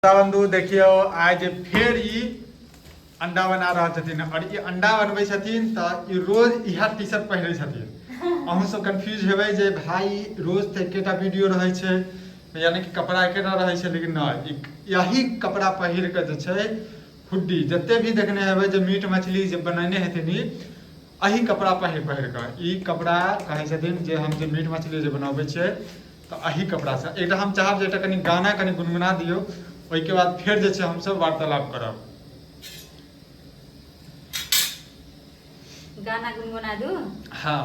बंधु देखियो आइ जे फेर ई अंडा बना रहल छथिन और ई अंडा बनबै छथिन तऽ ई रोज इएह टी शर्ट पहिरै छथिन। अहूँ सब कंफ्यूज हेबै जे भाई रोज तऽ एकेटा वीडियो रहै छै, यानी कि कपड़ा एकेटा रहै छै, लेकिन नहि, यही कपड़ा पहिर कऽ जे छै हुड्डी जते भी देखने हेबै जे मीट मछली जे बनेने हेथिन ई एही कपड़ा पहिर पहिर कऽ ई कपड़ा कहै छथिन जे हम जे मीट मछली जे बनाबै छियै तऽ एही कपड़ासँ। एकटा हम चाहब जे एकटा कनि गाना कनि गुनगुना दियौ, ओहिके बाद फेर जे छै हमसब वार्तालाप करब। गाना गुनगुना दू? हाँ।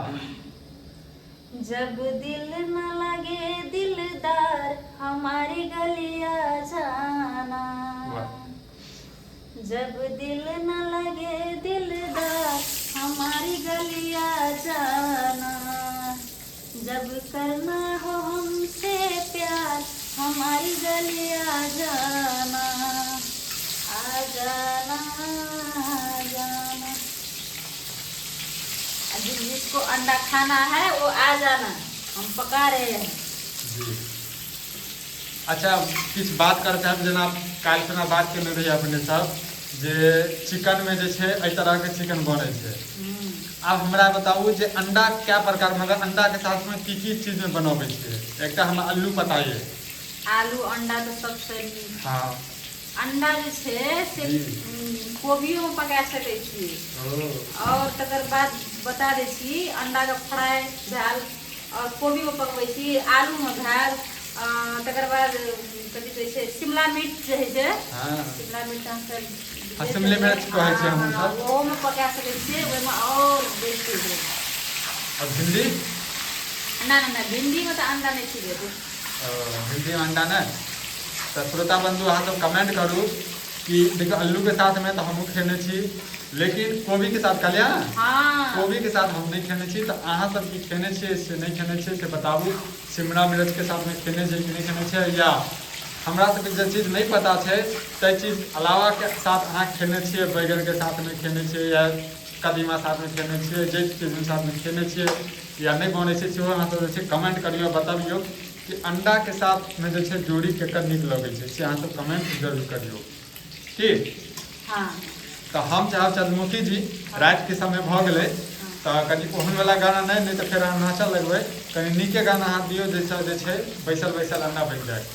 जब दिल न लगे दिलदार हमारी गलिया जाना, जब दिल न लगे दिलदार हमारी गलिया जाना, जब करना हो हमसे प्यार हमारी गलिया जाना, आ जाना आ जाना। जिस जिसको अंडा खाना है वो आ जाना, हम पका रहे हैं। जी अच्छा, किछु बात करऽ चाहब, जेना काल्हि खुना बात केने रहियै अपने सब जे चिकन में जे छै एहि तरह के चिकन बनै छै। आब हमरा बताबू जे अंडा कए प्रकार, मतलब अंडा के साथ में की की चीज में बनबै छियै? एकटा हमरा अल्लू पता ये। आलू अंडा तऽ सबसँ नीक। हाँ। अंडा जे छै से कोबियो में पका सकै छी। और तकर बाद बता दै छी, अंडा के फ्राई भेल और कोबी में पकबै छी, आलू में भेल, तकर बाद कथी कहै छै शिमला मिर्च जे होइ छै। हाँ। शिमला मिर्च हम सब हाँ, शिमला मिर्च कहै छियै हमहूँ सब। ओहो में पका सकै छियै, ओहिमे और बेसी होइ। और भिंडी? ना ना ना, भिंडी में तऽ अंडा नहि छिलेतै। भिंडी में अंडा नहि? तऽ श्रोता बंधु अहाँ सब कमेंट करू कि देखियौ अल्लू के साथ में तऽ हमहूँ खेने छी, लेकिन कोबी के साथ कहलियै ने? हाँ। कोबी के साथ हम नहि खेने छी, तऽ अहाँ सब की खेने छियै से नहि खेने छियै से बताबू। शिमला मिर्च के साथ में खेने छियै कि नहि खेने छियै, या हमरा सबके जे चीज नहि पता छै ताहि चीज अलावा के साथ अहाँ खेने छियै, बैगन के साथ में खेने छियै या कदीमा साथ में खेने छियै, जे चीज साथ में खेने छियै या नहि बनै छै सेहो अहाँ सब जे छै कमेंट करियौ, बतबियौ कि अंडा के साथ में जे छै जोड़ी केकर नीक लगै छै, से अहाँ सब कमेंट जरूर करियौ। की? हाँ। तऽ हम चाहब चंद्रमुखी जी, राति के समय भऽ गेलै तऽ कनि ओहन वाला गाना नहि, नहि तऽ फेर अहाँ नाचऽ लगबै, कनि नीके गाना अहाँ दियौ जाहिसँ जे छै बैसल बैसल अंडा बनि जाय।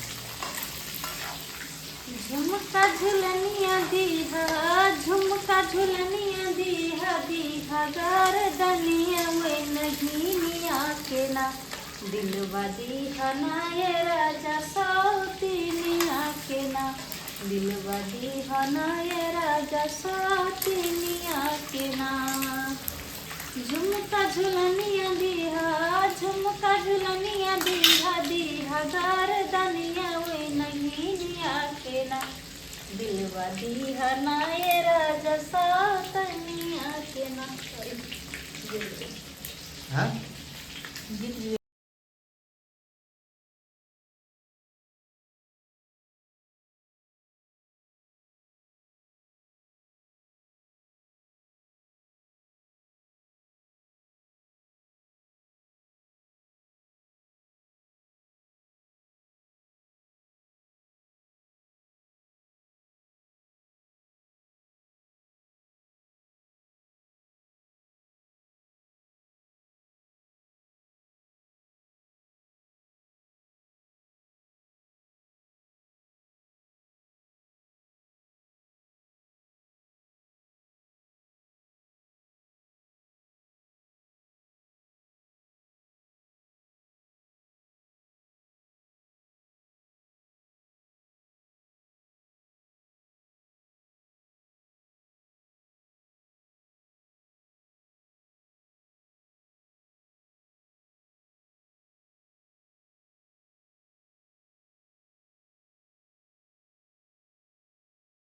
झुमका झुलनिया दीहा, झुमका झुलनिया दीहा, दीहा गर्दनिया वे नगीनिया के ना, दिलवा दीहा ना ये राजा सौतीनिया के ना, दिलवा दीहा ना ये राजा सौतीनिया के ना, झुमका झुलनिया दीहा, झुमका झुलनिया दीहा, दीहा गर्दनिया वे नगीनिया के ना, दिलवा दीहा ना ये राजा सौतनिया के ना। हाँ? गीत।